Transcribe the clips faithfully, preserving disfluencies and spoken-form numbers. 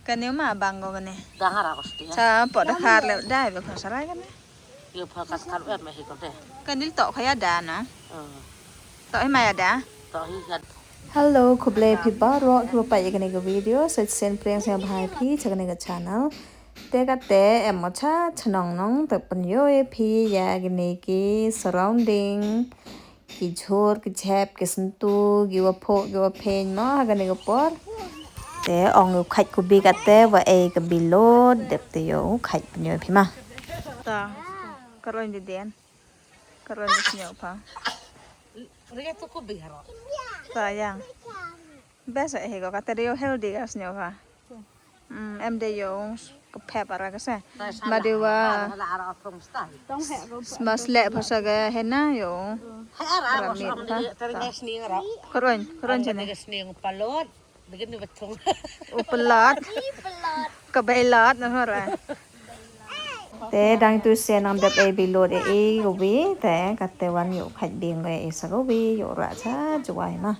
Kane ma bang ko kane. Dang ara ko stia. Sa po da khar le dai be ko sarai kane. Yo pha kat kat wet ma hi ko de. Kane to khaya da no. To hi ma ya da. To hi ya. Hello, khublei phi baroh kiba peit ïa kane ka video. Sa shisien pdiang sngewbha ïa phi sha kane ka channel. Te kata em mo cha chnong nong te pynïoh ïa phi ïa kane ki surrounding. Ki jhur, ki jhep, ki syntu, ki wa phuh, ki wa phein mo ha kane ka por. Te ong u khait kubi kata wa ei ka bilod dep te ïoh u khait pynïoh ïa phi ma. Ta, ka roi di den. Ka roi di sñiaw pha. Ria tu kubi haro. Ta yang. Best eh ko kata dio healthy ka sñiaw pha. Mm, em de ïoh ka phep ara ka se. Ma de wa. Sma sleh pha sa ka hena ïoh. Ara mit pha. Kron, kron chene. U pelot. Ka bai lot na hora. Te dang tu se nang dep ei bilod ei ei ubi te kata wan ïoh khait bing ei sa ubi ïoh ra cha jwai ma.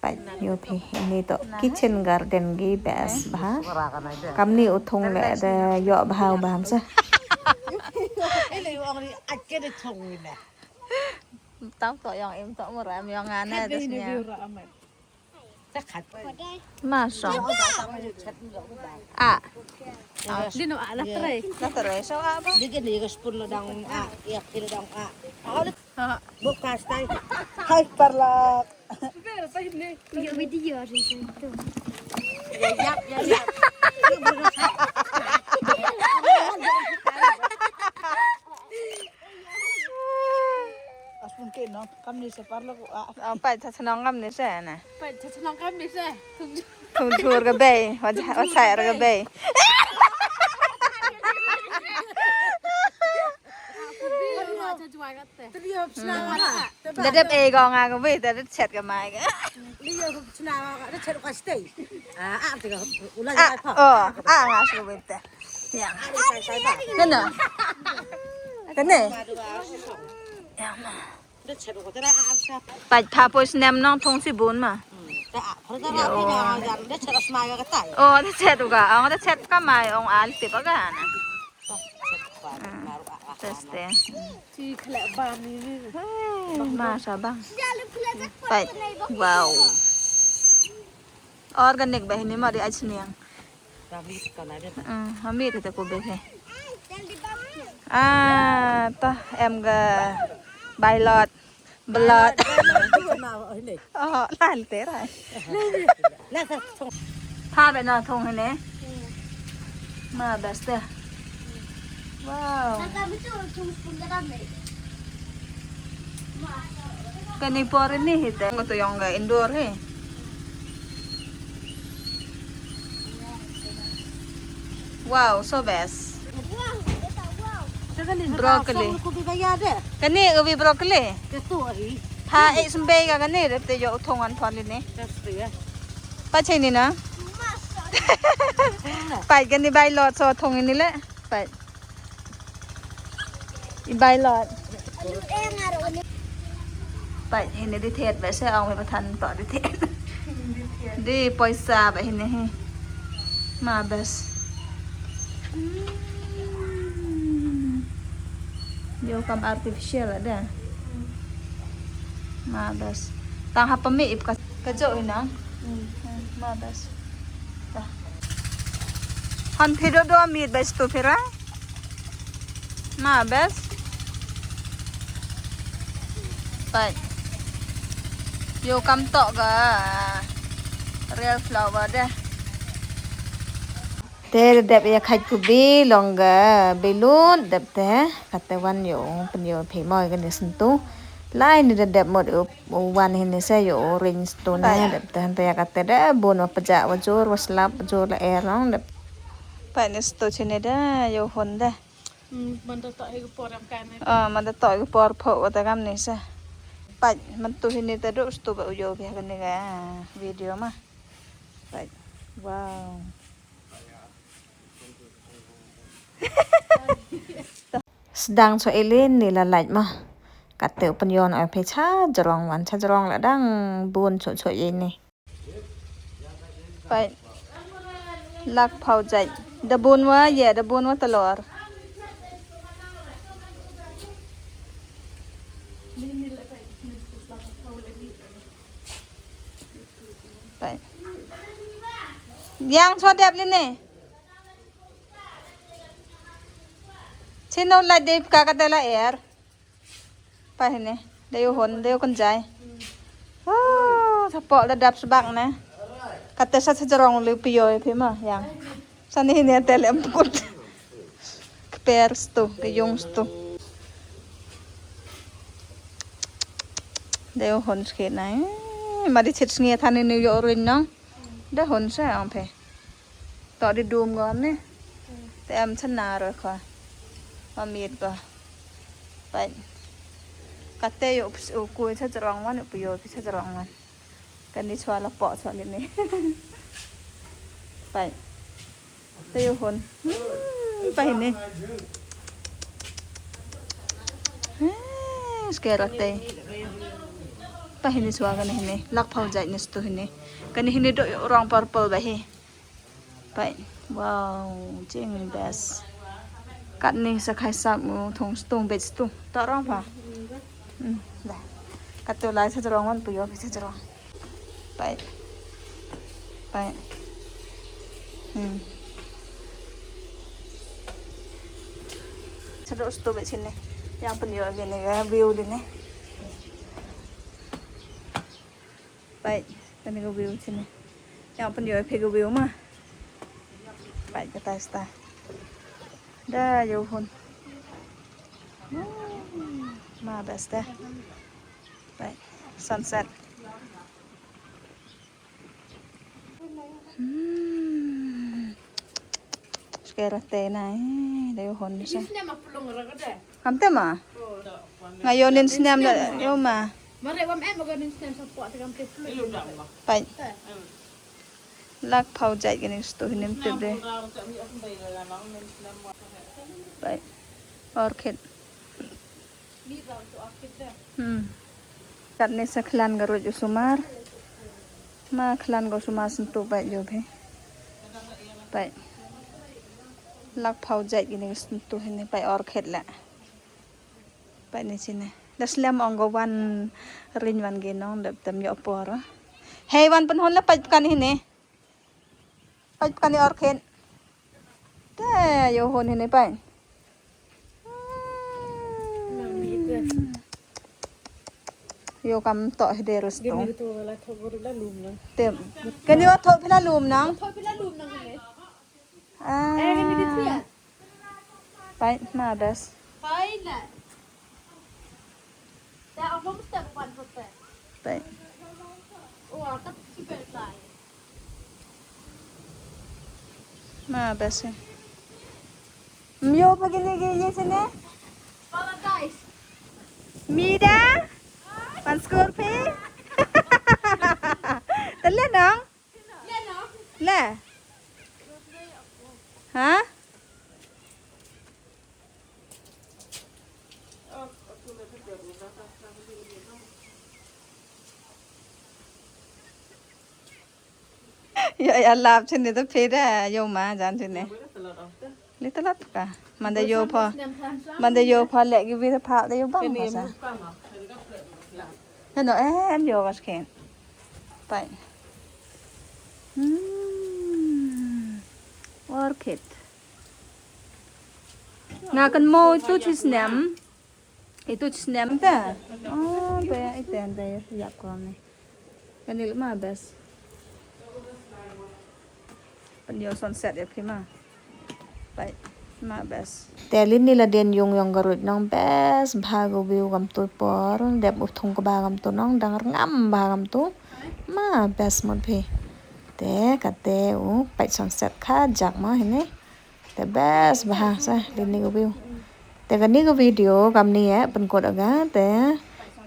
Pait ïoh phi ini to kitchen garden gi best bha. Kamni u thung le de ïoh bha u bam sa. Tao to yong im to mura em yong ane das nya. Ma song. A. Lino a la trai. La trai so a ba. Digi ni ga spoon lo dang a, yak kilo dang a. Bukas tai. Hai parlak. Video, video. Aspun ke no, kam ni se parlak u a. Pait cha chnong kam ni se na. Pait cha chnong kam ni se. Thung thur ka bei, wa cha wa cha ka bei. Da dep ei ko nga ko wei da dep chet ka mai ka. Li yo chna da chet ka stay. A a te ka u la ya pa. Oh, a nga shu wei te. Ya. Kana. Kana. Ya ma. Pait pha poi snem nong thong si bun ma. Oh, da chet u ga, ong da chet ka mai ong al tip aga na. Teste. Ma sa bang. Pait. Wow. Organic ba hini ma di ach niang. Amit te ko be he. Ah, ta em ga bai lot. Belot. Oh, lan te ra. Pha be na thong hene. Ma best te. Wow. Kani por ni hite. Ko to yong ga indoor he. Wow, so best. Broccoli. Kani ubi broccoli. Ha, eh, sembei ka kani, dep te yo thong an thon ni. Pa chai ni na. Pa kani bai lot so thong ni le. Pa. I bai lot. Pait hini di thied ba se ong me pathan to di thied. Di poisa ba hini hi. Ma best. Yo kam artificial ada. Ma best. Tang hapa mi ip ka ka jo ina. Ma best. Han phi do do mit ba stu phira. Ma best. Pai. Yo kam to ga real flower de. Te dep ya khaj kubi long ga belut dep te kate wan yo pen yo phi mo ga ni sentu. Lai ni dep mo. U wan hini se yo orange stone ne dep te hanta ya kate de bun wa pejak wa jur wa slap wa jur la er nong dep. Pai ni sto chine de yo hon de. Hmm, manda to hi por am kan. Ah, manda to hi por pho wa ta kam ni se. Pai man tu hini te do sto ba u yo bi ha ni ga video ma. Pai. Wow. Sdang so ilin ni la lait ma. Kate u pynïon oi phe cha jrong wan cha jrong la dang bun cho cho ye ni. Peit. Lak phaw jait. Da bun wa, ye, da bun wa talor. Peit. Yang swa dep lini. Sino la dep ka ka te la er. Peit hini, da ïoh hun, da ïoh kynjai. Oh, sa pok da dap sbak ne. Kata sa sa jrong lu pio phi ma yang. Sa ni hini te lem put. Kper stu, ke yung stu. Da ïoh hun skit na. Eh, ma di chit sngi than ni ïoh rin nong. Da hun sa ang phi. To di dum gom ne. Te em chana ro ko. Ma miet ko. Peit. Kate ïoh pis u ku cha jrong wan, u pio pis cha jrong wan. Kani chwa la pok chwa lini. Peit. Te ïoh hun. Hmm, peit hini. Hmm, skera te. Peit hini chwa kani hini. Lak phaw jait ni stu hini. Kani hini do rong purple ba hi. Peit. Wow, jing best. Katni sa khai sap mu thong stung best tu. Ta rong pha. Hmm, da. Katu lai sa jrong wan puyo sa jrong. Peit. Peit. Hmm. Sa do stu best sini. Yang penyo gini ya view dini. Peit, kani ka view chini. Yang pynïoh phi ka view ma. Peit kata sta. Da ïoh hun. Ma best da. Peit, sunset. Hmm. Skera te na, eh, da ïoh hun sa. Kam te ma? Nga ïoh nin snem da ïoh ma. Mare wam em ga nin snem sa pok te kam te flu. Peit. Lak phaw jait kani stu hinim tip de. Peit. Orchid. Hmm. Katni sa khlan ka ruj u sumar. Ma khlan ka u sumar sentu peit ïoh phi. Peit. Lak phaw jait kini sentu hini peit orchid la. Peit ni chini. Da slem ong ko wan rin wan gi nong dep tem ïoh por. Hei wan pynhun la peit kani hini. Peit kani orchid. Te ïoh hun hini peit. Ïoh kam to hi de rus to. Tem. Kani ïoh to phi la lum nang. Ah. Peit ma best. Peit. Ma best. Myo pagi ni gi ye sini. Mida. Pan skur phi. Tele nang. Le. Ha? Ïa, ïa lap chini to phi da ïoh ma jan chini. Li to lap ka. Manda ïoh pha. Manda ïoh pha lek gi wi pha da ïoh bang ma sa. Heno eh an ïoh was ken. Peit. Hmm. Orchid. Nga kan mo itu chi snem. Itu chi snem ta. Oh, te ite ante yap ko ni. Kani ma best. Pynïoh sunset ïa phi ma. Peit ma best. Te lini la dien yung yong ka ruj nong best bha ka view kam tu por dep u thung kaba kam tu nong dang rngam bha kam tu. Ma best mut phi. Te kate u peit sunset kha jak ma hini. Te best bha sa lini ka view. Te kani ka video kam ni eh pynkut aga te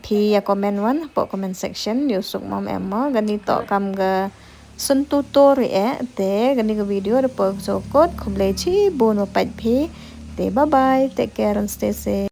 phi ïa comment wan hapoh comment section ïoh suk mom em mo kani to kam ka sun tutorial eh te kani ka video da poi sukut khublei chibun wa pait phi. Te bye bye, take care and stay safe.